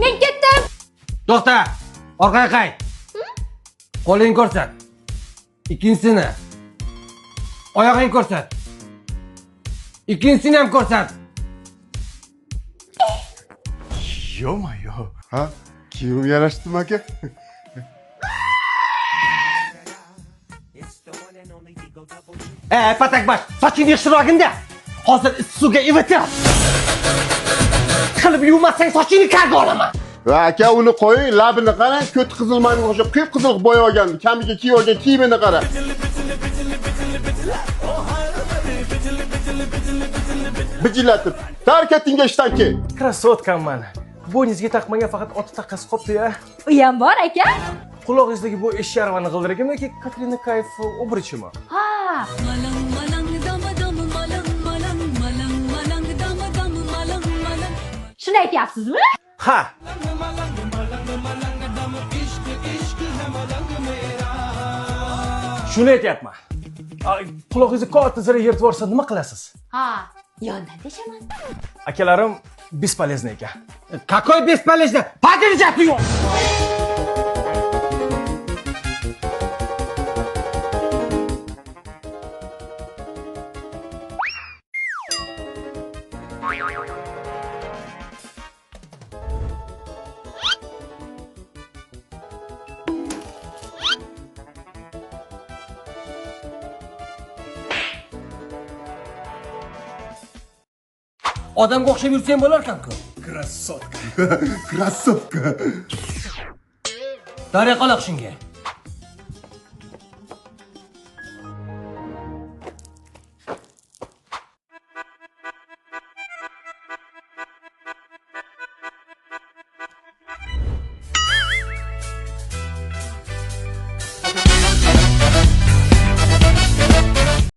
Men ketdim. To'xta, orqaga qayt. Qo'lingni ko'rsat. Ikkinchisini. Oyog'ingni ko'rsat. Ikkinchisini ham ko'rsat. Ё-моё. Ha? Kiyimim yarashdimi aka? Patakbash, sochingni yig'ishtirib. Hozir issiq suvga ivitib. Qilib yuvmasang sochingni karga olaman. Va aka uni qo'ying, labini qarang, ko't qizil maymunga o'xshab qip-qizil qilib bo'yab olgan, kamiga kiyib olgan kiyimini qara. Bijillatib, tark etingga ishdan kel. Krasotkam mana. Bo'yningizga taqmagan faqat oti taqqasi qopti-ya. U ham bor aka. Qulog'ingizdagi bu eshik aravani g'ildiragimi yoki Katrina Kayf obrichimi? Ha. Shuni aytyapsizmi? Ha. Shuni aytyapman. Qulog'ingizni katta zira yirtib yuborsa nima qilasiz? Ha, yondan deshaman. Akalarim бесполезный ekan. Какой бесполезный? Подержать yo'q. Odamga o'xshab yursang bo'lar ekan-ku. Krasotka. Krasotka. Dariya qoloq shunga.